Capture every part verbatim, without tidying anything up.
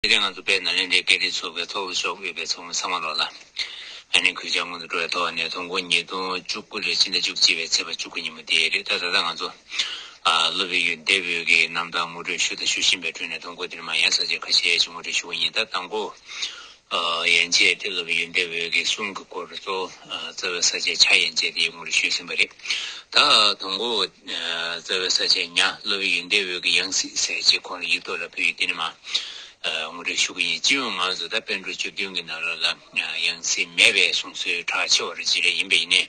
དེ་རིང་ང་ཚོ་དཔལ་ནཱ་ལེནྡྲའི་སྐད་རིགས་ཚོགས་པའི་ཚོགས་གཙོ་མཆོག་ཡོད་པའི་ཚོགས་མི་ཚང་མ་ལོག་ལ། ཨ་ནི་གུས་ཕྱག་སྔོན་དུ་འགྲོ་བའི་ཐོག་ནས་དོ་དགོང་ཉིས་སྟོང་བཅུ་དགུ་ལོའི་ཕྱི་ཟླ་བཅུ་གཅིག་པའི་ཚེས་པ་བཅུ་དགུ་ཉིན་མོ་དེ་རེད། ད་ད་ལྟ་ང་ཚོ་ཨ་སློབ་དཔོན་ཡོན་ཏན་འོད་ཀྱི་རྣམ་ཐར་ངོ་སྤྲོད་ཞུ་དང་ཞུ་བཞིན་པའི་ཁྲོད་ནས་དོ་དགོང་དེར་མ་ཡང་ས་བཅད་ཁ་ཤས་ཤིག་ངོ་སྤྲོད་ཞུ་གི་ཡིན། ད་དང་པོ། ཨ་ཡན་ཆད་དེ་སློབ་དཔོན་ཡོན་ཏན་འོད་ཀྱི་གསུང་གི་སྐོར་གཙོ་བོ་ཨ་རྩ་བའི་ས་བཅད་ཆ་ཡན་ཆད་དེ་ངོ་སྤྲོད་ཞུས་ཟིན་པ་རེད། ད་དང་པོ་ཨ་རྩ་བའི་ས་བཅད་ཉ་སློབ་དཔོན་ཡོན་ཏན་འོད་ཀྱི་ཡང་སྲིད་ཟེར་ཅིག་ཁོང་ལ་ཡིག་ཐོག་ལ་ཕུལ་ཡོད། དེ་ནི་མ་ཨ་ངོ་སྤྲོད་ཞུ་གི་ཡིན། སྤྱི་ཡོངས་ང་ཚོ་ད་པཎ་གྲུབ་བཅུ་བདུན་གྱི་ནང་ལོགས་ལ་ཨ་ཡང་སྲིད་མེད་པའི་གསུང་སྲོལ་གྲགས་ཆེ་བ་རེད། ཅི་རེད་ཡིན་པ་ཡིན་ནའི།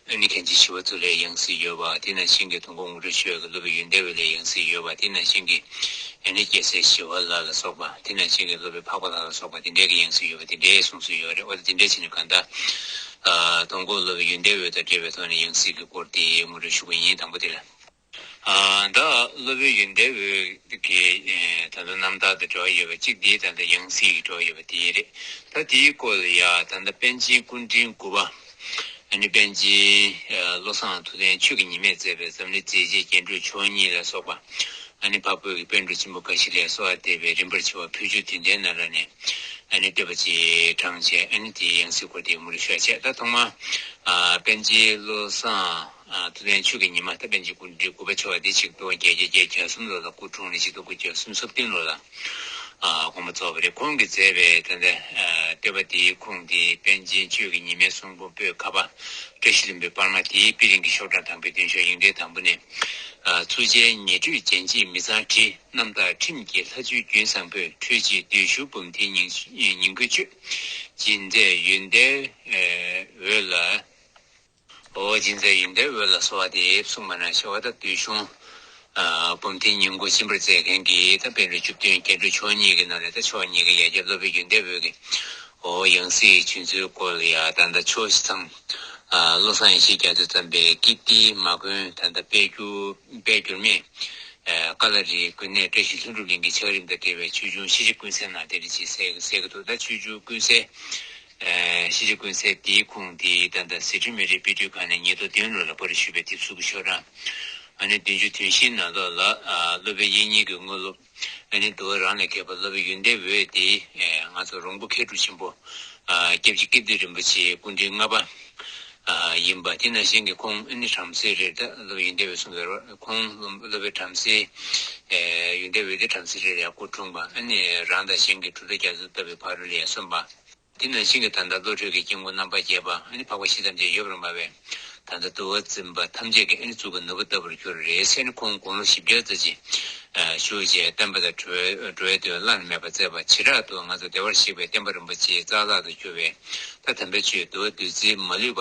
ཨ་ནི་མཁན་ཆེན་ཞི་བ་འཚོ་ལ་ཡང་སྲིད་ཡོད་པ་དེ་ནང་བཞིན་གྱི་དང་པོ་ངོ་སྤྲོད་ཞུ་ཡག་གི་སློབ་དཔོན་ཡོན་ཏན་འོད་ལ་ཡང་སྲིད་ཡོད་པ་དེ་ནང་བཞིན་གྱི་ཨ་ནི་སྐྱ་སེར་ཞི་བ་ལྷ་ལ་སོགས་པ་དེ་ནང་བཞིན་གྱི་སློབ་དཔོན་འཕགས་པ་ལྷ་ལ་སོགས་པ་དེ་འདྲའི་གི་ཡང་སྲིད་ཡོད་པ་དེ་འདྲའི་གསུང་སྲོལ་ཡོད་རེད། འོ་ད་དེ་འདྲའི་བྱས་ནས་གང་ལྟར་ཨ་དང་པོ་སློབ་དཔོན་ཡོན་ཏན་འོད་དང་འབྲེལ་བའི་ཐོག་ནས་ཡང་སྲིད་ཀྱི་སྐོར་དེ་ངོ་སྤྲོད་ཞུ་གི་ཡིན། དང་པོ་དེ་ལ། ཨ་ད་སློབ་དཔོན་ཡོན་ཏན་འོད་ཀྱི་ཨེ་ད་ལྟ་རྣམ་ཐར་དང་འབྲེལ་བ་ཡོད་པ་གཅིག་དེ་ད་ལྟ་ཡང་སྲིད་ཀྱི་འབྲེལ་བ་ཡོད་པ་དེ་རེད། ད་དེའི་སྐོར་ལ་ཡ་ད་ལྟ་པཎ་ཆེན་སྐུ་ཕྲེང་དགུ་པ་ཨ་ནི་པཎ་ཆེན་ཨ་བློ་བཟང་ཐུབ་བསྟན་ཆོས་ཀྱི་ཉི་མས་མཛད་པའི་འཛམ་གླིང་མཛེས་བྱེད་རྒྱན་སྤྲུལ་མཆོག་གཉིས་ལ་སོགས་པ་ཨ་ནི་འཕགས་བོད་ཀྱི་པཎ་གྲུབ་ཆེན་པོ་འགའ་ཞིག་ལས་གསོལ་བ་འདེབས་པའི་རིམ་པར་བྱེད་པ་ཕུལ་བྱུང་དུས་མཐའི་ནང་ལ་ནས་ཨ་ནི་བསྟོད་པ་ཅིག་དྲངས་བྱས་ཨ་ནི་དེའི་ཡང་སྲིད་སྐོར་དེ་ངོ་སྤྲོད་ཞུ་བ་བྱས། ད་ཐོག་མར་ཨ་པཎ་ཆེན་བློ་བཟང་ཨ་ཐུབ་བསྟན་ཆོས་ཀྱི་ཉི་མ་ད་པཎ་ཆེན་སྐུ་ཕྲེང་དགུ་པ་མཆོག་དེ་ཆིག་སྟོང་བརྒྱད་བརྒྱ་བརྒྱད་ཅུ་གྱ་གསུམ་ལོ་ལ་སྐུ་འཁྲུངས་ནས་ཆིག་སྟོང་དགུ་བརྒྱ་གྱ་གསུམ་སོ་བདུན་ལོ་ལ་ཨ་དགོངས་པ་རྫོགས་པ་རེད། ཁོང་གིས་མཛད་པའི་ད་ལྟ་ཨ་བསྟོད་པ་དེའི་ཁུངས་དེ་པཎ་ཆེན་ཆོས་ཀྱི་ཉི་མའི་གསུང་འབུམ་པོད་ཁ་པ་བཀྲ་ཤིས་ལྷུན་པོའི་པར་མ་དེའི་དཔེ་རིང་གི་ཤོག་གྲངས་དང་པོའི་དོན་ཤོག་ཡིག་ཕྲེང་དང་པོ་ནས། ཨ་ཚུར་བྱོན་ཉི་སྤྲུལ་རྒྱན་ཆེན་མི་ཚངས་བྲིས། རྣམ་དག་ཁྲིམས་ཀྱི་ལྷ་ཆོས་རྒྱུན་བཟང་པོས། འཕྲོས་བྱེད་བདུད་ཞུགས་འབུམ་ཐེར་ཉིང་ཉིང་ཁུའི་གཅོད། སྦྱིན་མཛད་ཡོན་ཏན་འོད་ལ། འོ་སྦྱིན་མཛད་ཡོན་ཏན་འོད་ལ་གསོལ་བ་འདེབས་གསུངས་པ་ནང་བཞིན་འོ་ད་བདུད་ཞུགས་ཨ་འབུམ་ཐེར་ཉིང་ཁུ་སྦྱིན་པར་མཛད་མཁན་གྱི་ད་པཎ་གྲུབ་བཅུ་བདུན་རྒྱན་སྤྲུལ་མཆོག་གཉིས་ཀྱི་ནང་ནས་ད་མཆོག་གཉིས་ཀྱི་ཡ་གྱལ་སློབ་དཔོན་ཡོན་ཏན་འོད་ཀྱི་འོ་ཡང་སྲིད་བྱོན་ཚུལ་སྐོར་ལ་ཡ་ད་ལྟ་ཆོས་ཚང་ཨ་བློ་བཟང་ཡེ་ཤེས་རྒྱ་མཚོས་བརྩམས་པའི་ཀིརྟིའི་མ་དགོན་ད་ལྟ་དཔལ་འགྱུར་དཔལ་འགྱུར་མེད་ཨ་ཀ་ལ་རིའི་དགོན་གནས་བཀྲ་ཤིས་ལྷུན་གྲུབ་གླིང་གི་ཆགས་རིམ་དང་འབྲེལ་བའི་ཆོས་འབྱུང་ཤེས་བྱ་ཀུན་གསལ་ནང་དེ་འདྲ་ཅིག་གསལ་གསལ་གྱི་འདུག་ད་ཆོས་འབྱུང་ཀུན་གསལ་ཨ་ཤེས་བྱ་ཀུན་གསལ་དེའི་ཁུངས་དེ་ད་ལྟ་ཟི་ཁྲོན་མི་རིགས་དཔེ་སྐྲུན་ཁང་ནས་ཉིས་སྟོང་བདུན་ལོ་ལ་པར་ཞུས་པའི་དེབ་གཟུགས་ཀྱི་ཤོག་གྲངས་ཨ་ནི་བདུན་ཅུ་དོན་བཞི་ནང་ལོགས་ལ་ཨ་སློབ་དཔོན་དབྱིག་གཉེན་གྱི་དངོས་སློབ། ཨ་ནི་འདུལ་བ་རང་ལས་བརྒལ་བ་སློབ་དཔོན་ཡོན་ཏན་འོད་དེ་ཨེ་ང་ཚོ་རོང་པོ་མཁས་གྲུབ་ཆེན་པོ་ཨ་སྐྱབས་རྗེ་ཀིརྟི་རིན་པོ་ཆེའི་སྐུ་ཕྲེང་ལྔ་པ་ཨ་ཡིན་པ་དེ་ནང་བཞིན་གྱི་ཁོང་ཨ་ནི་བྲམ་ཟེ་རེད། ད་སློབ་དཔོན་ཡོན་ཏན་འོད་གསུངས་པའི་ཁོང་སློབ་དཔོན་བྲམ་ཟེ་ཨེ་ཡོན་ཏན་འོད་དེ་བྲམ་ཟེ་རེད་ཡ་སྐུ་འཁྲུངས་པ་ཨ་ནི་རང་དང་གཞན་གྱི་གྲུབ་མཐའ་རྒྱ་མཚོ་ལྟ་བུའི་ཕ་རོལ་ལ་ཡ་སོན་པ། དེ་ནང་བཞིན་གྱི་ད་ལྟ་བློ་གྲོས་ཀྱི་དཀྱིལ་འཁོར་རྣམ་པར་རྒྱས་པ་ཨ་ནི་འཕགས་པ་གཞི་ཐམས་ཅད་ཡོད་པར་སྨྲ་བའི་ད་ལྟ་འདུལ་བ་འཛིན་པ་ཐམས་ཅད་ཀྱི་ཨ་ནི་གཙུག་གི་ནོར་བུ་ལྟ་བུར་གྱུར་རེད་ཟེར་ནས་ཁོང་དགུང་ལོ་བཞི་བརྒྱ་ཙམ་ཅིག་བཞུགས་རྗེས་བསྟན་པ་དང་འགྲོ་བའི་འགྲོ་བའི་དོན་བླ་ན་མེད་པ་མཛད་པ་བྱེ་བྲག་ཏུ་ང་ཚོ་བདེ་བར་གཤེགས་པའི་བསྟན་པ་རིན་པོ་ཆེའི་རྩ་བརླག་ཏུ་གྱུར་བའི་ད་དམ་པའི་ཆོས་འདུལ་བ་བདུད་རྩིའི་མ་ལུས་པ་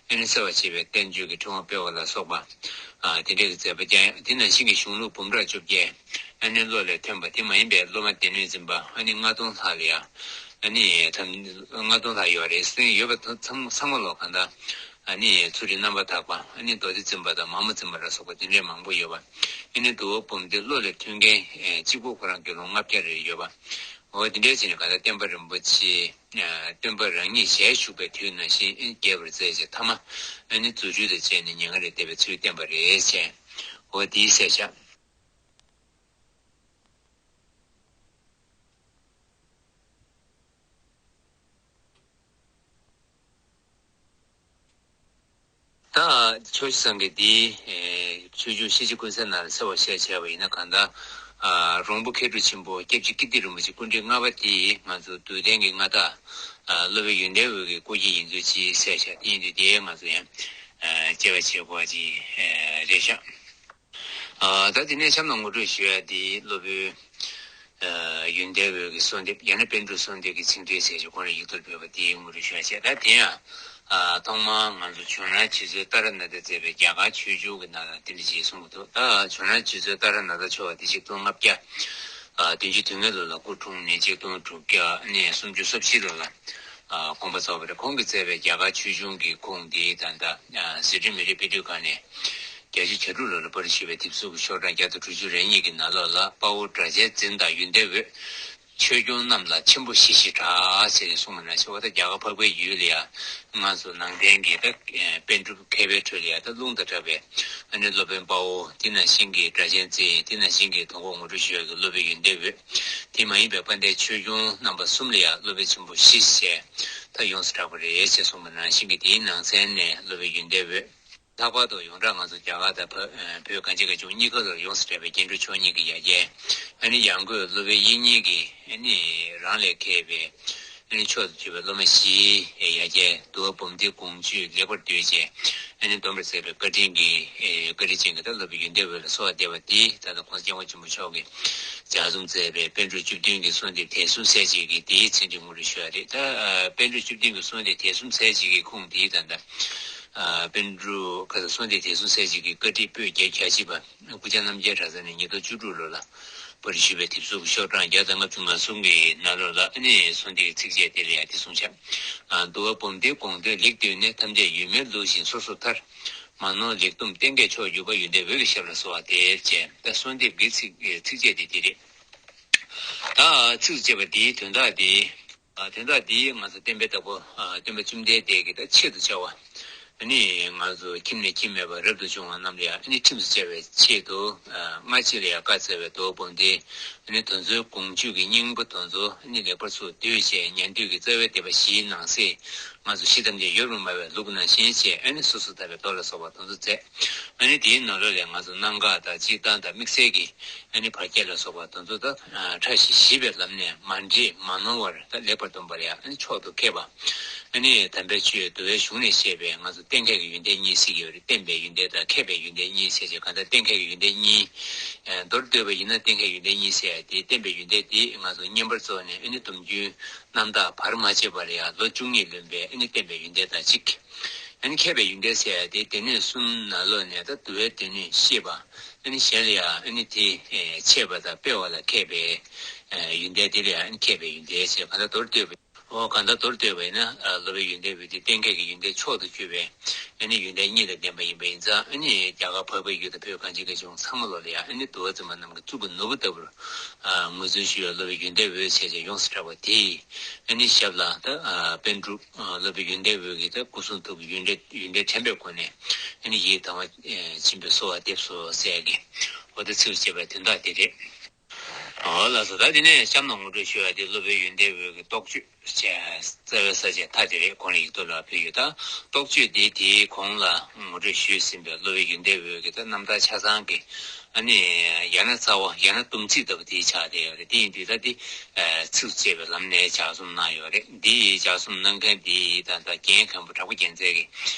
ཨ་ནི་གསལ་བར་བྱེད་པའི་བསྟན་བཅོས་ཀྱི་ཕྲེང་བ་སྤེལ་བ་ལ་སོགས་པ་དེ་འདྲའི་མཛད་པ་ཀྱང་དེ་ནང་བཞིན་གྱི་གཞུང་ལུགས་འབུམ་ཕྲག་བཅོ་བརྒྱད། ཨ་ནི་བློ་ལས་ཐོན་པ་དེ་མ་ཡིན་པའི་སློབ་མ་སྡེ་སྣོད་འཛིན་པ་ཨ་ནི་ལྔ་སྟོང་ལྷག་ལ་ཡ། ཨ་ནི་ཐམ་ལྔ་སྟོང་ལྷག་ཡོད་རེད་ཟེར་ཡོད་པ་ཚང་ཚང་མ་ལོ་གང་ལྟར་ཨ་ནི་ཚུལ་ཁྲིམས་རྣམ་པར་དག་པ་ཨ་ནི་མདོ་སྡེ་འཛིན་པ་དང་མ་མོ་འཛིན་པ་ལ་སོགས་པ་དེ་འདྲའི་མང་པོ་ཡོད་པ། ཨ་ནི་འདུལ་བ་འབུམ་སྡེ་བློ་ལས་ཐོན་མཁན་གཅིག་པོ་ཁོ་རང་གི་ལོ་ལྔ་བརྒྱ་རེ་ཡོད་པ། འོ་དེ་འདྲའི་ཕྱིར་གང་ལྟར་བསྟན་པ་རིན་པོ་ཆེ་སྟོན་པ་རང་ཉིད་ཞལ་བཞུགས་པའི་དུས་ནང་བཞིན་རྒྱས་པར་མཛད་ཅིང་ཐ་མ་ཨ་ནི་རྫུ་འཕྲུལ་དང་བཅས་ནས་ཉེ་བར་བསྡད་པའི་ཚུལ་བསྟན་པ་རེད་ཅེས། འོ་དེའི་གསལ་བཤད། ད་ཕྱོགས་བཞི་སངས་རྒྱས་འདིའི་ཆོས་འབྱུང་ཤེས་བྱ་ཀུན་གསལ་ནང་ལ་གསལ་བར་བཤད་བྱས་པ་ཡིན་ན་གང་ལྟར། རོང་པོ་མཁས་གྲུབ་ཆེན་པོ་སྐྱབས་རྗེ་ཀིརྟི་རིན་པོ་ཆེ་སྐུ་ཕྲེང་ལྔ་པ་དེས་ང་ཚོ་འདུལ་བསྟན་གྱི་མངའ་བདག་སློབ་དཔོན་ཡོན་ཏན་འོད་ཀྱི་སྐུ་སྐྱེ་ཡིན་ཚུལ་ཅིག་གསལ་བཞག་དེ་ཡིན་དུས་དེའི་ང་ཚོ་ཡང་དཔྱད་པ་བྱེད་དགོས་པ་ཅིག་རེད་ཤག་ཨ་ད་དེ་ནས་གཤམ་ལ་ངོ་སྤྲོད་ཞུ་ཡ་དེ་སློབ་དཔོན་ཨ་ཡོན་ཏན་འོད་ཀྱི་གསོལ་འདེབས་ཡང་ན་པཎ་གྲུབ་གསོལ་འདེབས་ཀྱི་ཚིག་འགྲེལ་ཟེར་ཞིག་ཁོང་རང་ཡིག་ཐོག་ཕུལ་བ་དེའི་ངོ་སྤྲོད་ཞུ་ཡ་བྱས། ད་དེ་ཡང་ཨ་ཐོག་མར་ང་ཚོ་ཇོ་ནང་རྗེ་བཙུན་ཏཱ་ར་ནཱ་ཐས་མཛད་པའི་རྒྱ་གར་ཆོས་འབྱུང་གི་ནང་ལ་དེ་འདྲ་ཅིག་གསུངས་ཀྱི་འདུག་ད་ཇོ་ནང་རྗེ་བཙུན་ཏཱ་ར་ནཱ་ཐ་མཆོག་དེ་ཆིག་སྟོང་ལྔ་བརྒྱ་ཨ་བདུན་ཅུ་དོན་ལྔ་ལོ་ལ་སྐུ་འཁྲུངས་ནས་ཆིག་སྟོང་དྲུག་བརྒྱ་ནས་སུམ་ཅུ་སོ་བཞི་ལོ་ལ། ཨ་དགོངས་པ་རྫོགས་པ་རེད། ཁོང་གིས་མཛད་པའི་རྒྱ་གར་ཆོས་འབྱུང་གི་ཁུངས་འདི་ད་ལྟ་ཨ་ཟི་ཁྲོན་མི་རིགས་དཔེ་སྐྲུན་ཁང་ནས་བརྒྱད་ཅུ་གྱ་དྲུག་ལོ་ལ་པར་ཞུས་པའི་དེབ་གཟུགས་ཀྱི་ཤོག་གྲངས་བརྒྱ་དང་དྲུག་ཅུ་རེ་གཉིས་ཀྱི་ནང་ལོགས་ལ་དཔའ་བོ་སྒྲ་གཅན་འཛིན་དང་ཡོན་ཏན་འོད། ཆོས་སྐྱོང་རྣམས་ལ་ཆེན་པོ་ཞེས་བྱ་གྲགས་ཟེར་ནས་གསུངས་པ་ནང་བཞིན། འོ་ད་རྒྱ་གར་འཕགས་པའི་ཡུལ་ལ་ཡང་ང་ཚོ་ནང་བསྟན་གྱི་ད་པཎ་གྲུབ་མཁས་པའི་ཁྲོད་ལ་ཡང་ད་རླུང་དང་འདྲ་བའི་ཨ་ནི་སློབ་དཔོན་དཔའ་བོ། དེ་ནང་བཞིན་གྱི་སྒྲ་གཅན་འཛིན། དེ་ནང་བཞིན་གྱི་དོན་ཁོག་ངོ་སྤྲོད་ཞུ་ཡག་གི་སློབ་དཔོན་ཡོན་ཏན་འོད། དེ་མ་ཡིན་པའི་དཔལ་ལྡན་ཆོས་སྐྱོང་རྣམ་པ་གསུམ་ལ་ཡང་སློབ་དཔོན་ཆེན་པོ་བཞི་ཞེས་ད་ཡོངས་སུ་གྲགས་པ་རེད་ཅེས་གསུངས་པ་ནང་བཞིན་གྱི། དེའི་ནང་ཚན་ནས་སློབ་དཔོན་ཡོན་ཏན་འོད། ལྷག་པར་དུ་ཡོངས་གྲགས་ང་ཚོ་རྒྱ་གར་དང་བོད་བོད་གངས་ཅན་གྱི་ལྗོངས་གཉིས་ཀ་ལ་ཡོངས་སུ་གྲགས་པའི་རྒྱན་དྲུག་མཆོག་གཉིས་ཀྱི་ཡ་གྱལ། ཨ་ནི་ཡང་སྒོས་སློབ་དཔོན་དབྱིག་གཉེན་གྱི་ཨ་ནི་རང་ལས་མཁས་པའི་ཨ་ནི་མཆོག་ཏུ་གྱུར་པའི་སློབ་མ་བཞིའི་ཡ་གྱལ། དུ་བ་འབུམ་སྡེའི་དགོངས་བཅུད་ལེགས་པར་བསྡུས་བྱས། ཨ་ནི་སྡོམ་པར་མཛད་པའི་བཀའ་དྲིན་གྱི་ཨེ་བཀའ་དྲིན་ཅན་གྱི་ད་སློབ་དཔོན་ཡོན་ཏན་འོད་ལ་གསོལ་བ་འདེབས་པ་འདི་ད་ལྟ་༸གོང་ས་༸སྐྱབས་མགོན་ཆེན་པོ་མཆོག་གིས་ལྗགས་རྩོམ་མཛད་པའི་པཎ་གྲུབ་བཅུ་བདུན་གྱི་གསོལ་འདེབས་དོན་གསུམ་གསལ་བྱེད་ཀྱི་དེའི་ཚིག་འགྲེལ་ངོ་སྤྲོད་ཞུ་ཡ་རེད། ད་ཨ་པཎ་གྲུབ་བཅུ་བདུན་གྱི་གསོལ་འདེབས་དོན་གསུམ་གསལ་བྱེད་ཀྱི་ཁུངས་དེའི་ད་ལྟ་ཨ་པཎ་གྲུབ་ཁ་ས་གསོལ་འདེབས་དོན་གསུམ་གསལ་བྱེད་ཀྱི་བཀའ་ཁྲིད་པོད་བརྒྱད་བརྒྱ་བཞི་པ། སྐུ་བཅར་རྣམ་རྒྱལ་གྲྭ་ཚང་ནས་ཉིས་སྟོང་བཅུ་དྲུག་ལོ་ལ་པར་ཞུས་པའི་དེབ་གཟུགས་ཀྱི་ཤོག་གྲངས་བརྒྱ་དང་ལྔ་བཅུ་ང་གསུམ་གྱི་ནང་ལོགས་ལ་ཨ་ནི་གསོལ་འདེབས་ཀྱི་ཚིགས་བཅད་དེ་ལ་ཡང་འདི་གསུངས་བཞག་ཨ་དུ་བ་འབུམ་སྡེའི་དགོངས་དོན་ལེགས་བསྡུས་ནས། ཐམས་ཅད་ཡུལ་མེད་ལུགས་བཞིན་སོ་སོར་ཐར། མ་ནོར་ལེགས་བཟླུམས་གཏན་གྱི་མཆོག་གྱུར་པ། ཡོན་ཏན་འོད་ཀྱི་ཞབས་ལ་གསོལ་བ་འདེབས་བྱས། ད་གསོལ་འདེབས་ཀྱི་ཚིག་ཚིགས་བཅད་དེ་འདི་རེད། ད་ཚིགས་སུ་བཅད་པ་འདིའི་དོན་དག་འདི། ཨ་དོན་དག་འདི་ང་ཚོ་བསྟན་པའི་བདག་པོ་ཨ་སྟོན་པ་བཅོམ་ལྡན་འདས་ཀྱིས་ད་ཆེད་དུ་བཅར་བ། ཨ་ནི་ང་ཚོ་ཁྱིམ་ནས་ཁྱིམ་མེད་པར་རབ་ཏུ་བྱུང་བ་རྣམས་ལ་ཡང་ཨ་ནི་ཁྲིམས་སུ་བཅའ་བའི་ཆེད་དུ་ཨ་སྔ་ཕྱི་ལ་ཡང་བཀའ་སྩལ་བའི་དུ་བ་འབུམ་སྡེ། ཨ་ནི་དེ་ཚོའི་དགོངས་བཅུད་ཀྱི་སྙིང་པོ་དེ་ཚོ་ཨ་ནི་ལེགས་པར་ཚུར་བསྡུས་བྱས། ཉན་ཐོས་ཀྱི་རྩ་བའི་སྡེ་པ་བཞིའི་ནང་གསེས་ང་ཚོ་གཞི་ཐམས་ཅད་ཡོད་རུང་མ་བའི་ལུགས་ནང་བཞིན་བྱས། ཨ་ནི་སོ་སོར་ཐར་པའི་མདོ་ལ་སོགས་པ་དེ་ཚོ་མཛད། ཨ་ནི་དེའི་ནང་ལོགས་ལས་ང་ཚོ་གནང་བཀག་དང་སྤྱིར་བཏང་དང་དམིགས་བསལ་གྱི་ཨ་ནི་བར་ཁྱད་ལ་སོགས་པ་དེ་ཚོ་ད་ཨ་ཕྲ་ཞིང་ཞིབ་པའི་ལམ་ནས་མ་འདྲེས་མ་ནོར་བར་ད་ལེགས་པར་བསྡོམས་པ་ལ་ཡང་ཨ་ནི་མཆོག་ཏུ་མཁས་པ། ཨ་ནི་དམ་པའི་ཆོས་འདུལ་བའི་གཞུང་ནས་བཤད་པའི་ང་ཚོ་གཏན་འཁེལ་གྱི་ཡོན་ཏན་གཉིས་ཟེར་གྱི་ཡོད་རེད། བསྟན་པའི་ཡོན་ཏན་དང་མཁས་པའི་ཡོན་ཏན་གཉིས་ཟེར་བྱས། གང་ལྟར་གཏན་འཁེལ་གྱི་ཡོན་ཏན་གཉིས། ཨ་མདོར་བསྡུས་པ་ཡིན་ན་གཏན་འཁེལ་ཡོན་ཏན་གཉིས་ཟེར་ཡ་དེ། བསྟན་པའི་ཡོན་ཏན་དེ་ང་ཚོ་བསྙེན་པར་རྫོགས་ནས་ཨ་ནི་སྡོམ་རྒྱུན་རྣམ་དག་བར་མ་ཆད་པ་ལ་ཡང་ལོ་བཅུ་གཉིས་ལོན་པའི་ཨ་ནི་བསྟན་པའི་ཡོན་ཏན་དང་གཅིག་ཨ་ནི་མཁས་པའི་ཡོན་ཏན་ཟེར་ཡ་དེ་སྡེ་སྣོད་གསུམ་ནང་ལོགས་ནས་ད་འདུལ་བའི་སྡེ་སྣོད་ཤེས་པ། ཨ་ནི་གཞན་ལ་ཡང་ཨ་ནི་དེ་ཨེ་འཆད་པ་དང་སྤེལ་བ་ལ་མཁས་པའི་ཨེ་ཡོན་ཏན་དེ་ལ་ཡང་ཨ་ནི་མཁས་པའི་ཡོན་ཏན་ཟེར། གང་ལྟར་མདོར་བསྡུས་པ། འོ་གང་ལྟར་མདོར་བསྡུས་པ་ཡིན་ན་ཨ་སློབ་དཔོན་ཡོན་ཏན་འོད་དེ་གཏན་འཁེལ་གྱི་ཡོན་ཏན་མཆོག་ཏུ་གྱུར་པའི་ཨ་ནི་ཡོན་ཏན་གཉིས་དང་ལྡན་པ་ཡིན་པ་ཡིན་ཙང་། ཨ་ནི་རྒྱ་གར་འཕགས་པའི་ཡུལ་དང་བོད་གངས་ཅན་གྱི་ལྗོངས་ཚང་མ་ལོགས་ལ་ཡང་ཨ་ནི་འདུལ་བ་འཛིན་པ་རྣམས་ཀྱི་གཙུག་གི་ནོར་བུ་ལྟ་བུར་ཨ་ངོས་འཛིན་ཞུ་བའི་སློབ་དཔོན་ཡོན་ཏན་འོད་ཟེར་བྱས་ཡོངས་སུ་གྲགས་པ་དེ། ཨ་ནི་ཞབས་ལ་ད་ཨ་པཎ་གྲུབ་ཨ་སློབ་དཔོན་ཡོན་ཏན་འོད་ཀྱིས་ད་སྐུ་གསུང་ཐུགས་ཀྱི་ཡོན་ཏན་ཡོན་ཏན་དྲན་པའི་སྒོ་ནས་ཨ་ནི་ཡིད་དང་བ་ཨེ་འཆིང་བའི་གསོལ་བ་འདེབས་སོ་ཟེར་གྱི། འོ་ད་ཚིགས་སུ་བཅད་པའི་དོན་དག་དེ་རེད། འོ་ལགས་སོ། ད་དེ་ནས་གཤམ་ན་ངོ་སྤྲོད་ཞུ་ཡ་དེ་སློབ་དཔོན་ཡོན་ཏན་འོད་ཀྱི་རྟོགས་བརྗོད་ཅེས་རྩ་བའི་ས་བཅད་མཐའ་དེ་རེད། གོང་ལ་ཡིག་ཐོག་ལ་ཕུལ་ཡོད། ད་རྟོགས་བརྗོད་དེ་དེའི་གོང་ལ་ངོ་སྤྲོད་ཞུས་ཟིན་པའི་སློབ་དཔོན་ཡོན་ཏན་འོད་ཀྱི་ད་རྣམ་ཐར་ཆ་ཚང་གི་ཨ་ནི་ཡང་ན་རྩ་བ་ཡང་ན་སྡོམ་ཚིག་ལྟ་བུ་དེ་ཆགས་བསྡད་ཡོད་རེད། དེ་ཡིན་དུས་ད་དེ་ཚིགས་སུ་བཅད་པའི་ལམ་ནས་ལྗགས་རྩོམ་གནང་ཡོད་རེད། འདི་ལྗགས་རྩོམ་གནང་མཁན་དེ་ད་ལྟ་རྒན་མཁན་པོ་གྲགས་པ་རྒྱལ་མཚན་གྱི་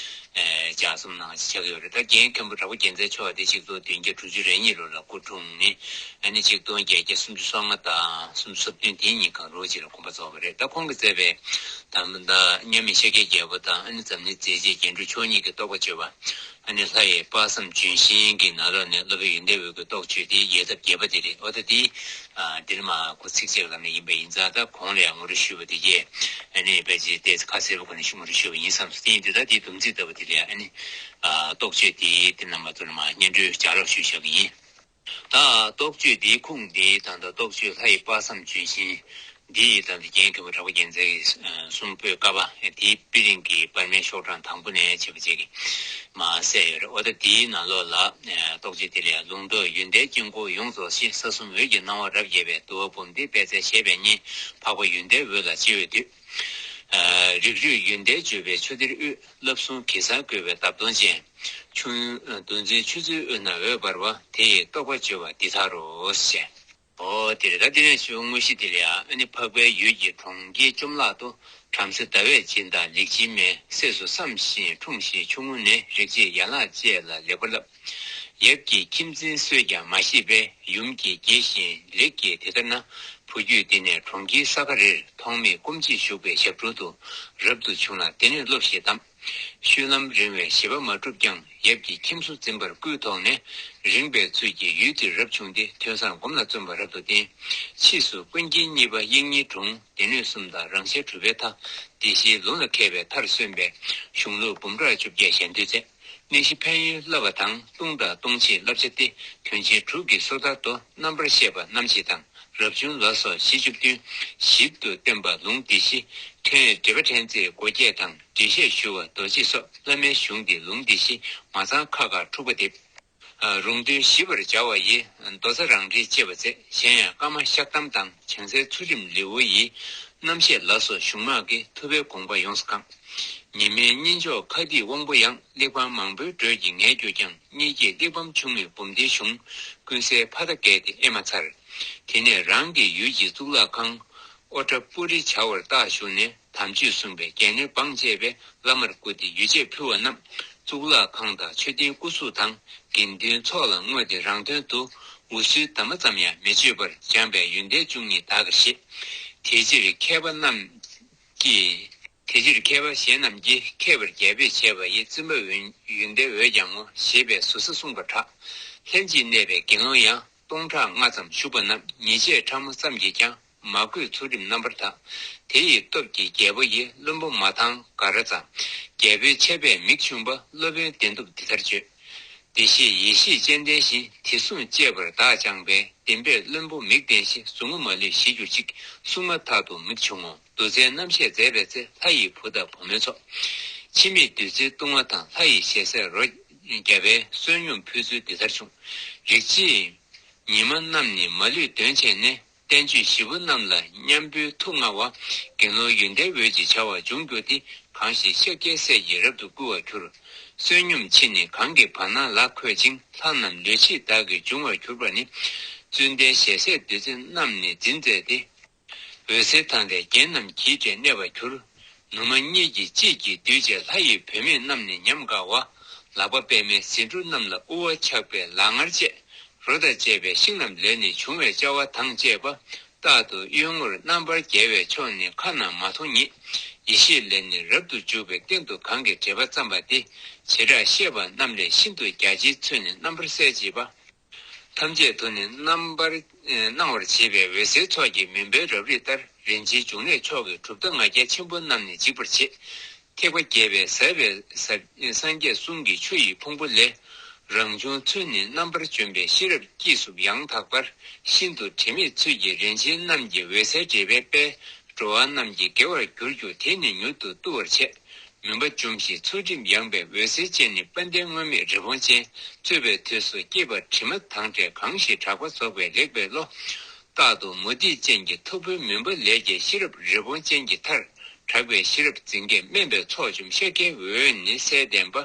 ལྗགས་རྩོམ་གནང་ཆགས་ཡོད་རེད། ད་རྒན་མཁན་པོ་གྲགས་པ་རྒྱལ་མཚན་མཆོག་དེ་ཆིག་སྟོང་བདུན་བརྒྱ་དྲུག་ཅུ་རེ་གཉིས་ལོ་ལ་སྐུ་འཁྲུངས་ནས་ཨ་ནི་ཆིག་སྟོང་བརྒྱད་བརྒྱ་སུམ་ཅུ་སོ་ལྔ་དང་སུམ་ཅུ་སོ་བདུན་དེའི་ཉིན་གང་རུ་གཅིག་ལ་དགོངས་པ་རྫོགས་པ་རེད། ད་ཁོང་གིས་མཛད་པའི་ད་ད་མཉམ་མེད་ཤཱཀྱའི་རྒྱལ་པོ་དང་ཨ་ནི་འཛམ་གླིང་མཛེས་བྱེད་རྒྱན་དྲུག་མཆོག་གཉིས་ཀྱི་རྟོགས་པ་བརྗོད་པ། ཨ་ནི་ལྷ་ཡི་དཔག་བསམ་ལྗོན་ཤིང་གི་ནང་ལོགས་ནས་སློབ་དཔོན་ཡོན་ཏན་འོད་ཀྱི་རྟོགས་བརྗོད་དེ་ཡལ་འདབ་བརྒྱད་པ་དེ་རེད། འོ་ད་དེ་ཨ་འདིར་མ་ཁོ་ཚིགས་བཅད་ལམ་ནས་ཡིན་པ་ཡིན་ཙང་། ད་གོང་ལ་ཡང་ངོ་སྤྲོད་ཞུས་པ་དེ་གས་ཨ་ནི་ཕལ་ཆེར་ཏོག་ཙམ་ཁ་གསལ་པོ་སྒོ་ནས་ཞུ་ངོ་སྤྲོད་ཞུས་པ་ཡིན་བསམ་སོང་། དེ་ཡིན་དུས་ད་དེའི་སྡོམ་ཚིག་ལྟ་བུ་དེ་ལ་ཡང་ཨ་ནི་རྟོགས་བརྗོད་དེ་དེ་རྣམ་པ་ཚོ་ལ་མར་སྙན་སྒྲོན་ལྗགས་རོགས་ཞུ་བཞག་གི་ཡིན། ད་རྟོགས་བརྗོད་འདིའི་ཁུངས་འདི་ད་ལྟ་རྟོགས་བརྗོད་ལྷ་ཡི་དཔག་བསམ་ལྗོན་ཤིང་འདི་ཡི་ད་ལྟ་རྒན་མཁན་པོ་གྲགས་པ་རྒྱལ་མཚན་གྱི་གསུང་པོད་ཀ་པ་དེའི་དཔེ་རིང་གི་པར་མའི་ཤོག་གྲངས་དང་པོ་ནས་བྱས་པ་བཅས་ཀྱི་མར་གསལ་ཡོད་རེད། འོ་ད་དེའི་ནང་ལོགས་ལ་རྟོགས་བརྗོད་དེ་ལ་ཡང་། ལུང་རྟོགས་ཡོན་ཏན་དཀྱིལ་འཁོར་ཡོངས་རྫོགས་ཤིང་། ས་གསུམ་འོད་ཀྱི་སྣང་བ་རབ་རྒྱས་པའི། དུ་བ་འབུམ་སྡེའི་པད་ཚལ་བཞད་པའི་གཉེན། འཕགས་པ་ཡོན་ཏན་འོད་ལ་སྤྱི་བོས་འདུད། རིགས་རུས་ཡོན་ཏན་བརྗོད་པའི་ཆུ་གཏེར་དབུས། བསླབ་གསུམ་གེ་སར་བཀོད་པའི་འདབ་སྟོང་ཅན། ཆུ་གདུང་འཛིན་ཆུ་ཚོད་དབུས་ན་འོད་འབར་བ། དེ་ཡི་རྟོགས་པ་བརྗོད་པ་འདི་ལྟར་རོ་ཞེས། འོ་དེ་རེད། ད་དེ་ནས་ཞུ་དངོས་གཞི་དེ་ལ་ཡང་ཨ་ནི་འཕགས་པའི་ཡུལ་གྱི་གྲོང་ཁྱེར་བཅོམ་བརླག་ཏུ། བྲམ་ཟེ་ཟླ་བས་སྦྱིན་བདག་ལེགས་སྦྱིན་མའི། སྲས་སུ་བསམ་ཞིང་འཁྲུངས་ཤིང་ཆུང་ངུ་ནས། རིག་བྱེད་ཡན་ལག་བཅས་ལ་ལེགས་པར་བསླབ། ཡབ་ཀྱི་ཁྱིམ་འཛིན་སྲོལ་ཀྱང་མ་ཤེས་པས། ཡུམ་གྱིས་དགྱེས་བཞིན་ལེགས་བགྱིས་དེ་ལྟར་ན། བུ་རྒྱུད་འདི་ནས་གྲོང་ཁྱེར་ས་ག་རིར། ཐོགས་མེད་སྐོམ་ཆེས་བཞུགས་པའི་ཞབས་དྲུང་དུ། རབ་ཏུ་བྱུང་ལ་དེ་ནས་སློབ་ཞེས་གདམས། ཤུལ་ལམ་རིང་བས་བཞེད་པ་མ་གྲུབ་ཀྱང་། ཡབ་ཀྱིས་ཁྱིམ་སོ་འཛིན་པར་བསྐུལ་དོགས་ནས། རིངས་པའི་ཚུལ་གྱིས་ཡུལ་དེར་རབ་བྱུང་སྟེ། ཐོས་བསམ་སྒོམ་ལ་བརྩོན་པ་རབ་ཏུ་བསྟེན། ཕྱིས་སུ་ཀུན་མཁྱེན་གཉིས་པ་དབྱིག་གཉེན་འཁྲུངས། སྡེ་སྣོད་གསུམ་དང་རང་ཤར་གྲུབ་པའི་མཐའ། བདེ་གཤེགས་ལུང་ལ་མཁས་པའི་མཐར་སོན་པས། གཞུང་ལུགས་འབུམ་ཕྲག་བཅོ་བརྒྱད་ཞལ་འདོན་མཛད། གནས་གཞི་ཕན་ཡོན་བསླབ་པ་དང་། ལྟུང་དང་ལྟུང་བྱེད་བསླབ་བྱ་སྟེ། དོན་ཆེན་དྲུག་གི་སོ་ཐར་དུ། རྣམ་པར་བཤད་པ་རྣམ་འབྱེད་དང་ རབ་བྱུང་ལ་སོགས་བཞི་བཅུ་བདུན། ཞིབ་ཏུ་སྟོན་པ་ལུང་སྡེ་བཞི། ཁྲོན་སྒྲིབ་པ་ཕྲན་ཚེགས་མགོ་བརྒྱད་དང་། འགྲེལ་བཤད་ཞུ་བ་རྡོ་རྗེ་སོགས། བླ་མའི་གཞུང་འདི་ལུང་སྡེ་བཞི་མ་ཚང་ཁ་ཁར་འཁྲུག་པ་འདེབས། རུང་དོན་ཞིབ་པར་སྦྱར་བ་ཡི། མདོ་རྩ་རང་འགྲེལ་ཅེས་པ་མཛད། གཞན་ཡང་ཀརྨ་ཤག་ཏམ་དང་། བྱང་གསེར་ཚུལ་ཁྲིམས་ལེའུ་ཡི་རྣམ་བཤད་ལ་སོགས་གཞུང་མང་གི་ཐུབ་པའི་དགོངས་པ་ཡོངས་སུ་བསྐངས། ཉི་མའི་གཉེན་མཆོག་ཁ་ཏིག་དབང་པོ་ཡང་། གླེགས་བམ་མང་པོའི་འགྲོས་ཀྱིས་ངེས་གྱུར་ཀྱང་། གཉིས་ཀྱིས་གླེགས་བམ་ཆུང་ངུའི་འབུམ་སྡེའི་གཞུང་། ཀུན་གསལ་ཕ་མཐའ་བརྒལ་ཏེ་དབྱེ་མ་ཚར། དེ་ནས་རང་གི་ཡུལ་གྱི་གཙུག་ལག་ཁང་། ཨོ་ཏྲ་པུ་རི་བྱ་བར་བརྟག་ཞུགས་ནས། དམ་ཆོས་གསུངས་པའི་རྒྱན་ལེན་བང་བཅས་པས་བླ་མར་བཀུར་ཏེ་ཡོ་བྱད་ཕུལ་བ་རྣམས་གཙུག་ལག་ཁང་དང་མཆོད་རྟེན་སྐུ་གཟུགས་དང་། དགེ་འདུན་ཚོགས་ལ་བསྔོས་ཏེ་རང་དོན་དུ་འུ་ཚོའི་གདམས་པ་ཙམ་ཡང་མི་བརྗོད་པར་སྦྱངས་པས་ཡོན་ཏན་བཅུ་གཉིས་དག་གིས་ཤེས། དེ་ཕྱིར་མཁས་པ་རྣམས་ཀྱིས། དེ་ཕྱིར་མཁས་པ་གཞན་རྣམས་ཀྱིས། མཁས་པར་རྒྱས་པས་བྱས་པ་ཡི། བཙུན་པ་ཡོན་ཏན་འོད་ཀྱང་ངོ་། ཞེས་པའི་ཟུར་ཟ་གསུངས་པར་གྲགས། ལྷན་ཅིག་གནས་པའི་དགེ་སློང་ཡང་། སྟོང་ཕྲག་ལྔ་ཙམ་བཞུགས་པ་རྣམས་ཉེས་བྱས་ཕྲ་མོ་ཙམ་གྱིས་ཀྱང་མ་གོས་ཚུལ་ཁྲིམས་རྣམ་པར་དག། དེ་ཡི་སྟོབས་ཀྱིས་རྒྱལ་པོ་ཡི། བློན་པོ་མ་ཐང་ག་ར་ཙ། རྒྱལ་པོའི་ཆད་པས་མིག་ཕྱུང་པ། སློབ་དཔོན་བདེན་སྟོབས་འདི་ལྟར་བརྗོད། བདེ་གཤེགས་ཡེ་ཤེས་སྤྱན་ལྡན་ཞིང་། དེ་གསུང་གཅེས་པར་བདག་བསྐྱངས་པས། བདེན་པས་བློན་པོ་མིག་ལྡན་ཞིང་། ཟུག་རྔུ་མ་ལུས་ཞི་གྱུར་ཅིག། གསུང་མ་ཐག་ཏུ་མིག་ཕྱུང་ངོ་། བདུད་རྩིའི་རྣམ་བཤད་མཛད་པའི་ཚེ། ལྷ་ཡི་བུ་དང་བུ་མོའི་ཚོགས། འཆི་མེད་བདུད་རྩིའི་བཏུང་བ་དང་། ལྷ་ཡི་ཞལ་ཟས་རོ་བརྒྱ་པའི། བསོད་སྙོམས་ཕུལ་ཚུལ་འདི་ལྟར་བྱུང་། རིགས་ཀྱི་ཉི་མ་རྣམས་ནི་མ་ལུས་དོན་བྱས་ནས། བསྟན་བཅོས་བཞི་པོ་རྣམས་ལ་མཉམ་པོའི་ཐུགས་མངའ་བ། དགེ་སློང་ཡོན་ཏན་འོད་ཅེས་བྱ་བ་འབྱུང་གྱུར་ཏེ། གང་ཞིག་ཤཱཀྱའི་སྲས་ཀྱིས་རབ་ཏུ་བསྐུལ་བར་གྱུར། བསོད་སྙོམས་ཕྱིར་ནི་གང་གི་བར་སྣང་ལ་འཁོད་ཅིང་། ལྷ་རྣམས་ལུས་ཕྱེད་དག་གིས་འབྱུང་བར་གྱུར་པ་ནི། བཙུན་ལྡན་ཞལ་ཟས་བདུད་རྩི་རྣམས་ནི་འཛིན་མཛད་དེ། འོད་ཟེར་དང་ལྡན་རྒྱན་རྣམས་ཀྱིས་སྤྲས་གནས་པར་གྱུར། ནུ་མ་གཉིས་ཀྱིས་དཔྱིད་ཀྱིས་བསྡུས་བྱས། ལྷ་ཡི་བུད་མེད་རྣམས་ནི་ཉམས་དགའ་བ། ལག་པ་པདྨའི་ཟེའུ་འབྲུ་རྣམས་ལ་དབུ་བ་ཆགས་པའི་ལག་ངར་བཅས། རོ་དང་བཅས་པའི་ཤིང་རྣམས་ལས་ནི་བྱུང་བའི་སྦྱར་བ་དང་བཅས་པ། རྟག་ཏུ་གཡུལ་ངོར་རྣམ་པར་རྒྱལ་བའི་མཆོག་ནི་ཁ་ན་མ་ཐོ་ཉིད། ཡེ་ཤེས་ལས་ནི་རབ་ཏུ་འཇུག་པའི་སྟེང་དུ་གང་གི་འགྲེལ་པ་བརྩམས་པ་སྟེ། བྱེ་བྲག་བཤད་པ་རྣམས་ལས་ཤིན་ཏུ་རྒྱ་ཆེའི་ཚུལ་ནི་རྣམ་པར་གསལ་བྱེད་པ། ཐམས་ཅད་དུ་ནི་རྣམ་པར་སྣང་བར་བྱེད་པའི་འོད་ཟེར་ཚོགས་ཀྱི་མུན་པའི་རབ་རིབ་ལྟར། རིན་ཆེན་འབྱུང་གནས་མཆོག་གི་གྲུབ་མཐའ་ལྔ་བརྒྱ་ཆེན་པོ་རྣམས་ནི་འཇིག་པར་བྱེད། ཐེག་པ་བརྒྱད་པའི་ཟབ་པའི་ཟབ་སངས་རྒྱས་གསུང་གི་ཆུ་ཡི་ཕུང་པོ་ལས། རང་བྱུང་ཚུལ་ནི་རྣམ་པར་བྱོན་པའི་ཤེས་རབ་སྐྱེས་སུ་ཡང་དག་པར། ཤིན་ཏུ་དྲི་མེད་ཚུལ་གྱིས་རིན་ཆེན་རྣམས་ཀྱི་འོད་ཟེར་འདྲེས་པའི་དཔལ། འགྲོ་བ་རྣམས་ཀྱི་དགེ་བར་འགྱུར་གྱུར། དེ་ནི་མྱུར་དུ་བཏུ་བར་བྱེད། མུན་པ་འཇོམས་ཤིང་ཚུལ་ཁྲིམས་ཡངས་པའི་འོད་ཟེར་ཅན་ནི། དཔལ་ལྡན་སྔོན་མེད་རི་བོང་ཅན། རྩོད་པའི་དུས་སུ་སྐྱེས་པ་དྲི་མ་དང་བྲལ། གང་ཞིག་གྲགས་པ་རྫོགས་པའི་ལེགས་པའི་བློ། རྟག་ཏུ་མུ་སྟེགས་ཅན་གྱི་འཐུག་པོའི་མུན་པ་ལས་རྒྱལ། ཤེས་རབ་རི་བོང་ཅན་གྱི་མཐར། གྲགས་པའི་ཤེས་རབ་འཛིན་སྐྱེས་དམན་པའི་ཚོགས་འཇོམས། ཤཱཀྱའི་འོད་ནི་གསལ་ལྡན་པ།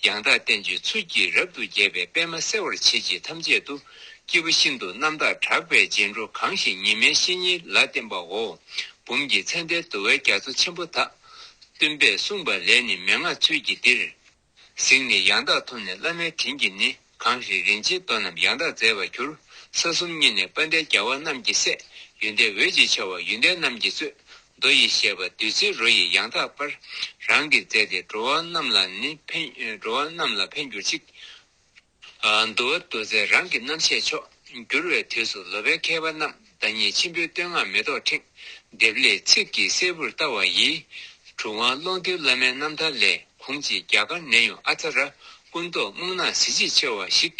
ཡང་དག་བསྟན་བཅོས་ཚུལ་གྱིས་རབ་ཏུ་རྒྱས་པའི་པདྨ་གསལ་བར་བྱེད་ཅིང་། ཐམས་ཅད་དུ་སྐྱེས་བུ་ཤིན་ཏུ་རྣམ་དག་གྲགས་པའི་རྗེས་འགྲོ། གང་ཞིག་ཉི་མའི་བཤེས་གཉེན་ལ་བསྟེན་པའོ། འབུམ་གྱི་ཚད་ལྡན་འདུལ་བའི་རྒྱ་མཚོ་ཆེན་པོ་དག། སྟོན་པས་གསུངས་པ་ལས་ནི་མན་ངག་ཚུལ་གྱིས་འདིར། གཟིགས་ནས་ཡང་དག་ཐོས་ནས་བླ་མའི་དྲིན་གྱིས་ནི། གང་ཞིག་རིན་ཆེན་མདོ་རྣམས་ཡང་དག་མཛད་པར་གྱུར། ས་གསུམ་གཉིས་ནས་དཔལ་ལྡན་རྒྱལ་བ་རྣམས་ཀྱི་སྲས། ཡོན་ཏན་འོད་ཅེས་བྱ་བ་ཡོན་ཏན་རྣམས་ཀྱིས་གཙོས། མདོ་ཡི་བཤད་པ་བདུད་རྩིའི་རོ་ཡིས་ཡང་དག་སྤར། རང་གིས་མཛད་དེ་འགྲོ་བ་རྣམས་ལ་ནི་ཕན། འགྲོ་བ་རྣམས་ལ་ཕན་གྱུར་ཅིག། ཨ། འདུལ་བ་མདོ་རྩལ་རང་གི་རྣམ་བཤད་མཆོག། འགྱུར་བའི་དུས་སུ་ལོ་པཎ་མཁས་པ་རྣམས། བདག་ཉིད་ཆེན་པོའི་བསྟོད་བསྔགས་མེ་ཏོག་ཕྲེང་། ལྡེབས་ལེགས་ཚིག་གི་སྲད་བུར་ལྟ་བ་ཡིས། གྲུབ་དབང་ཀློང་རྡོལ་བླ་མའི་རྣམ་ཐར་ལས། གུང་ཅིག་རྒྱ་གར་ནས་ཡོང་ཨ་ཙ་ར། སྐུ་མདོག་སྨུག་ནག་གཟི་བརྗིད་ཆེ་བ་ཞིག།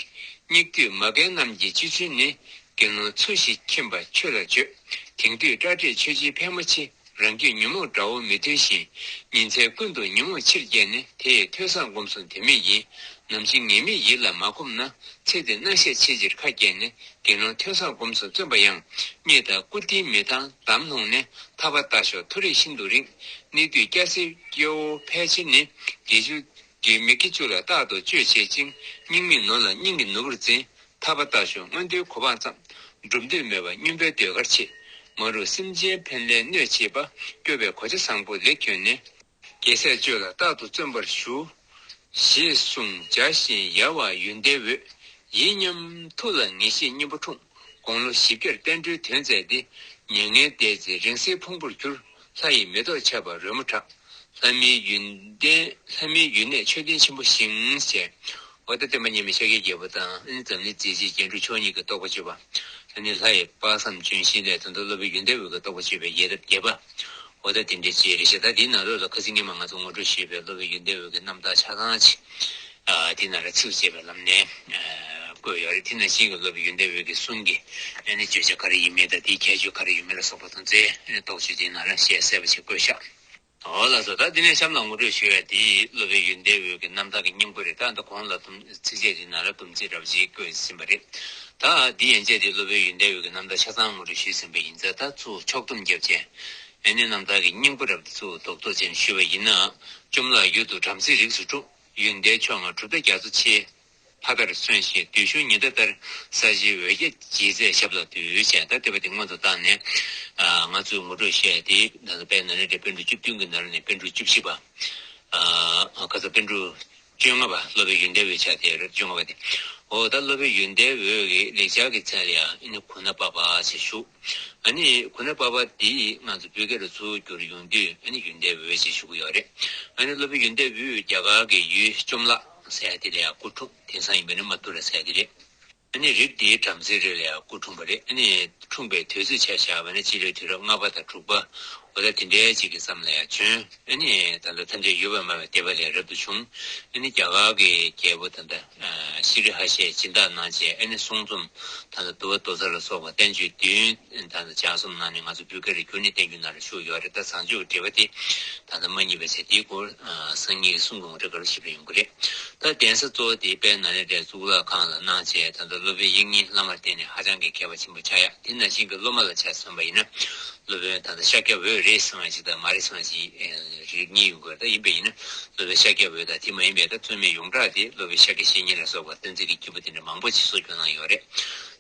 སྙིགས་དུས་མ་རྒན་རྣམས་ཀྱི་སྤྱི་མཚུན་ནི། དགེ་སློང་ཚུལ་བཞིན་མཁྱེན་པ་ཁྱོད་ལ་བརྗོད། དེང་དུས་སྐྲ་བྲེགས་ཆོས་བྱེད་ཕལ་མོ་ཆེ། རང་རྒྱུད་ཉོན་མོངས་དགྲ་བོ་མི་མཐུན་ཞིང་། ཉིན་མཚན་ཀུན་ཏུ་ཉོན་མོངས་ཕྱིར་བསྐྱེད་ནས། དེ་ཡི་ཐོས་བསམ་སྒོམ་གསུམ་དོན་མེད་ཡིན། ནམ་ཞིག་ངེས་མེད་ཡིད་ལ་མ་གོམས་ན། ཚེ་འདིར་སྣང་ཤས་ཆེས་ཆེར་ཁ་གྱེས་ནས། དགེ་སློང་ཐོས་བསམ་སྒོམ་གསུམ་བརྩོན་པ་ཡང་། རྙེད་དང་བཀུར་སྟིའི་མི་ཐང་འདམ་ལྷུང་ནས། ཐར་པ་ལྟ་ཞོག་མཐོ་རིས་ཤིན་ཏུ་རིང་། གནས་དུས་སྐྱ་སེར་སྐྱེ་བོ་ཕལ་ཆེར་ནི། དགེ་བཅུ་གི་མི་དགེ་བཅུ་ལ་རྟག་ཏུ་སྤྱོད་བྱེད་ཅིང་། སྙིགས་མའི་ནོར་ལ་སྙིང་གི་ནོར་བུར་འཛིན། ཐར་པ་ལྟ་ཞོག་མངོན་མཐོའི་གོ་འཕང་བརྩམས། སྒྲུབ་འདོད་མེད་པ་སྨྱོན་པའི་ཟློས་གར་བྱེད། མ་རུངས་སེམས་ཅན་ཕན་ལས་གནོད་བྱེད་པ། སྐྱོ་བའི་གོ་ཆ་བཟང་པོ་ལེགས་གྱོན་ནས། རྒྱལ་སྲས་སྤྱོད་ལ་རྟག་ཏུ་བརྩོན་པར་ཞུ། ཞེས་གསུངས་འཇའ་བཞིན་ཡལ་བ་ཡོན་ཏན་འོད། ཡིད་ཉམས་ཐུགས་ལ་ངེས་ཤེས་སྙིང་པོ་འཁྲུངས། དགུང་ལོ་བཞི་བརྒྱར་བསྟན་འགྲོའི་དོན་མཛད་དེ། མྱ་ངན་འདས་ཚེ་རིང་བསྲེལ་ཕུང་པོར་གྱུར། ལྷ་ཡི་མེ་ཏོག་ཆར་པ་རོལ་མོ་གྲགས། ལྷ་མིའི་ཡོན་ཏན་ལྷ་མིའི་ཡུལ་གནས་མཆོད་རྟེན་ཆེན་པོ་བཞེངས་ཞེས། འོ་ད་སྟོན་པ་མཉམ་མེད་ཤཱཀྱའི་རྒྱལ་པོ་དང་ཨ་ནི་འཛམ་གླིང་མཛེས་བྱེད་རྒྱན་དྲུག་མཆོག་གཉིས་ཀྱི་རྟོགས་པ་བརྗོད་པ། ཨ་ནི་ལྷ་ཡི་དཔག་བསམ་ལྗོན་ཤིང་ལས་དོན་དུ་སློབ་དཔོན་ཡོན་ཏན་འོད་ཀྱི་རྟོགས་པ་བརྗོད་པའི་ཡི་དམ་བརྒྱད་པ། འོ་ད་དེ་འདྲའི་ཅིག་རེད་ཤག་ད་དེའི་ནང་ལོགས་ལ་ཁ་སང་སྔོན་མ་ང་ཚོ་ངོ་སྤྲོད་ཞུས་པའི་སློབ་དཔོན་ཡོན་ཏན་འོད་ཀྱི་རྣམ་ཐར་ཆ་ཚང་ཅིག་ཨ། དེའི་ནང་ལ་ཚིགས་བཅད་པའི་ལམ་ནས། ཨ། བཀོད་ཡོད་རེད། དེ་ནང་བཞིན་གྱི་སློབ་དཔོན་ཡོན་ཏན་འོད་ཀྱི་གསུང་གི་ཨ་ནི་བརྗོད་བྱ་ག་རེ་ཡིན་མིན་དང་དེའི་ཁྱད་ཆོས་ག་རེ་ཡོད་མེད་ལ་སོགས་པ་དང་རྩའི་ཨ་ནི་རྟོགས་བརྗོད་དེའི་ནང་ལ་ཞལ་གསལ་པོ་ཞིག་བཀོད་བཞག་འོ་ལགས་སོ། ད་འདི་ནས་གཤམ་ལ་ངོ་སྤྲོད་ཞུ་ཡ་དེ་སློབ་དཔོན་ཡོན་ཏན་འོད་ཀྱི་རྣམ་ཐར་གྱི་སྙིང་པོ་རེད། ད་ད་གོང་ལ་དུམ་ཚིགས་བཅད་དེའི་ནང་ལ་དུམ་ཚིགས་འདྲ་བོ་ཞིག་བཀོད་ཟིན་པ་རེད། ད་འདི་ཡན་ཆད་དེ་སློབ་དཔོན་ཡོན་ཏན་འོད་ཀྱི་རྣམ་ཐར་ཆ་ཚང་ངོ་སྤྲོད་ཞུས་ཟིན་པ་ཡིན་ཙང་། ད་ཚུར་ཕྱོགས་སྡོམ་བརྒྱབ་བྱས་ཨ་ནི་རྣམ་ཐར་གྱི་སྙིང་པོ་འདྲ་བོ་དེ་ཚུར་རྡོག་རྡོག་ཅན་ཞུས་པ་ཡིན་ན། བཅོམ་བརླག་ཡུལ་དུ་བྲམ་ཟེའི་རིགས་སུ་འཁྲུངས། ཡོན་ཏན་མཆོག་མངའ་གྲུབ་མཐའ་རྒྱ་མཚོ་ཆེ། ཕ་མཐར་སོན་ཞིང་བདུད་ཤུགས་ཉི་ཟླ་ལྟར། ས་གཞིའི་འོད་བརྒྱ་འབྱེད་མཛད་ཞབས་ལ་འདུད། ཅེས་ད་ལྟོས་པ་དེ་སྔོན་དུ་བཏང་ནས། ཨ་ང་ཚོས་ངོ་སྤྲོད་བཤད་དེ་ད་ལྟ་དཔལ་ནཱ་ལེནྡྲའི་པཎ་གྲུབ་བཅུ་བདུན་གྱི་ནང་ནས་པཎ་གྲུབ་བཅུ་བཞི་པ། ཨ་ཁ་ས་པཎ་གྲུབ་བཅོ་ལྔ་པ་སློབ་དཔོན་ཡོན་ཏན་འོད་ཆགས་དེ་རེད། བཅོ་ལྔ་པ་དེ། འོ་ད་སློབ་དཔོན་ཡོན་ཏན་འོད་ཀྱི་ལེགས་སྦྱར་གྱི་མཚན་ལ་ཡང་ཨ་ནི་གུ་ན་པ་པ་ཞེས་ཞུ། ཨ་ནི་གུ་ན་པ་པ་འདི་ང་ཚོ་བོད་སྐད་ལ་ཚུར་བསྒྱུར་ཡོང་དུས་ཨ་ནི་ཡོན་ཏན་འོད་ཅེས་ཞུ་གི་ཡོད་རེད། ཨ་ནི་སློབ་དཔོན་ཡོན་ཏན་འོད་རྒྱ་གར་གྱི་ཡུལ་བཅོམ་བརླག་ཟེར་ཡ་དེ་ལ་ཡང་སྐུ་འཁྲུངས། དེང་སང་ཡིན་པ་ནི་མ་ཏུ་ར་ཟེར་ཡ་དེ་རེད། ཨ་ནི་རིགས་འདིའི་བྲམ་ཟེ་རིགས་ལ་ཡང་སྐུ་འཁྲུངས་པ་རེད། ཨ་ནི་འཁྲུངས་པའི་དུས་ཚོད་ཆ་བཞག་པ་ན་སྤྱི་ལོའི་དུས་རབས་ལྔ་པ་དང་དྲུག་པ། འོ་ད་དེ་འདྲའི་ཅིག་གི་མཚམས་ལ་ཡང་བྱོན། ཨ་ནི་ད་ལྟ་ཐམས་ཅད་ཡོད་པར་སྨྲ་བའི་སྡེ་པ་ལས་རབ་ཏུ་བྱུང་། ཨ་ནི་རྒྱ་གར་གྱི་རྒྱལ་པོ་ད་ལྟ་ཤྲི་ཧ་ཤའི་སྦྱིན་བདག་གནང་བྱས། ཨ་ནི་གསུང་རྩོམ་ད་ལྟ་འདུལ་བ་མདོ་རྩ་ལ་སོགས་པ་བསྟན་བཅོས་བདུན་ད་ལྟ་ལྗགས་རྩོམ་གནང་ནས་ང་ཚོ་བོད་སྐད་ལ་བསྒྱུར་ནས་བསྟན་བཅོས་ནང་ལ་བཞུགས་ཡོད་རེད། ད་བཟང་སྤྱོད་ཀྱི་འགྲེལ་པ་དེ་ད་ལྟ་མ་རྙེད་པ་བྱས། དེའི་སྐོར་སང་ཉིན་གྱི་གསུང་གི་ངོ་སྤྲོད་སྐབས་ལ་ཞིབ་ཕྲ་ཡོང་གི་རེད། ད་གདན་ས་གཙོ་བོ་དེ་དཔལ་ནཱ་ལེནྡྲའི་གཙུག་ལག་ཁང་ལ་གནང་བྱས། ད་ལྟ་སློབ་དཔོན་དབྱིག་གཉེན་བླ་མར་བསྟེན་ནས་ཧ་ཅང་གི་མཁས་པ་ཆེན་པོ་ཆགས་ཡ། དེ་ནང་བཞིན་གྱི་སློབ་མ་ལ་ཆ་མཚོན་པ་ཡིན་ན། སློབ་དཔོན་ད་ལྟ་ཤཱཀྱ་འོད་རེད་གསུང་བ་ཞིག་དང་མ་རེད་གསུང་བ་ཞིག་རིགས་གཉིས་ཡོང་གི་རེད། ད་ཡིན་པས་ཡིན་ན་སློབ་དཔོན་ཤཱཀྱ་འོད་དང་དེ་མ་ཡིན་པའི་ད་རྩོད་མེད་ཡོངས་གྲགས་དེ་སློབ་དཔོན་ཤཱཀྱ་བཤེས་གཉེན་ལ་སོགས་པ་གཏན་ཚིགས་ཀྱི་སྐྱེས་བུ་དེ་འདྲ་མང་པོ་ཞིག་གསོ་སྐྱོང་གནང་ཡོད་རེད།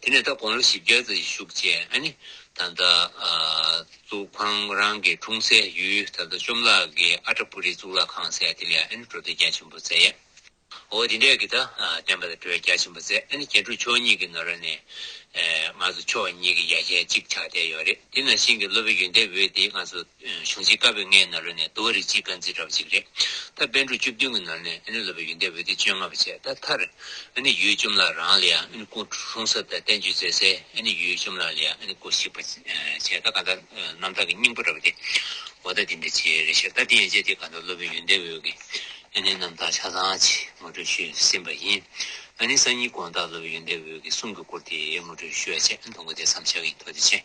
དེ་ནས་ད་དགུང་ལོ་བཞི་བརྒྱ་ཙམ་ཞིག་བཞུགས་རྗེས་ཨ་ནི་ད་ལྟ་གཙུག་ཁང་རང་གི་འཁྲུངས་སའི་ཡུལ་ད་ལྟ་བཅོམ་བརླག་གི་ཨ་ཏྲ་པུ་རི་གཙུག་ལག་ཁང་ཟེར་དེ་ལ་ཨ་ནི་འགྲོ་དོན་རྒྱ་ཆེན་པོ་མཛད། འོ་དེ་འདྲས་ཀྱི་ད་བསྟན་པ་དང་འབྲེལ་བ་རྒྱ་ཆེན་པོ་མཛད། ཨ་ནི་རྒྱན་དྲུག་མཆོག་གཉིས་ཀྱི་ནང་ལོགས་ནས་ང་ཚོ་མཆོག་གཉིས་ཀྱི་ཡ་གྱལ་གཅིག་ཆགས་བསྡད་ཡོད་རེད། དེ་ནང་བཞིན་གྱི་སློབ་དཔོན་ཡོན་ཏན་འོད་དེ་ང་ཚོ་གཞུང་ཆེན་བཀའ་པོད་ལྔའི་ནང་ལོགས་ནས་འདུལ་བ་རིགས་གཅིག་རྐང་འཛིན་འདྲ་བ་ཅིག་རེད། ད་པཎ་གྲུབ་བཅུ་བདུན་གྱི་ནང་ནས་ཨ་ནི་སློབ་དཔོན་ཡོན་ཏན་འོད་དེ་བཅོ་ལྔ་པ་བྱས། ད་མཐར་ཨ་ནི་ཡུལ་བཅོམ་བརླག་རང་ལ་ཡང་ཨ་ནི་སྐུ་འཁྲུངས་ས་དང་བསྟན་བཅོས་མཛད་སའི་ཨ་ནི་ཡུལ་བཅོམ་བརླག་ལ་ཡང་ཨ་ནི་སྐུ་གཤེགས་པ་བྱས། ད་གང་ལྟར་རྣམ་ཐར་གྱི་སྙིང་པོ་འདྲ་བ་དེ་འོ་ད་དེ་འདྲ་ཅིག་རེད་ཤག་ད་དེ་ཡན་ཆད་དེ་གང་ལྟར་སློབ་དཔོན་ཡོན་ཏན་འོད་ཀྱི་ཨ་ནི་རྣམ་ཐར་ཆ་ཚང་ཅིག་ངོ་སྤྲོད་ཞུས་ཟིན་པ་ཡིན། ཨ་ནི་སང་ཉིན་དགོང་དག་སློབ་དཔོན་ཡོན་ཏན་འོད་ཀྱི་གསུང་གི་སྐོར་དེ་ངོ་སྤྲོད་ཞུ་ཡ་བྱས། ཨ་ནི་དུམ་གུ་དེ་མཚམས་བཞག་གི་ཡིན། ཐུགས་རྗེ་ཆེ།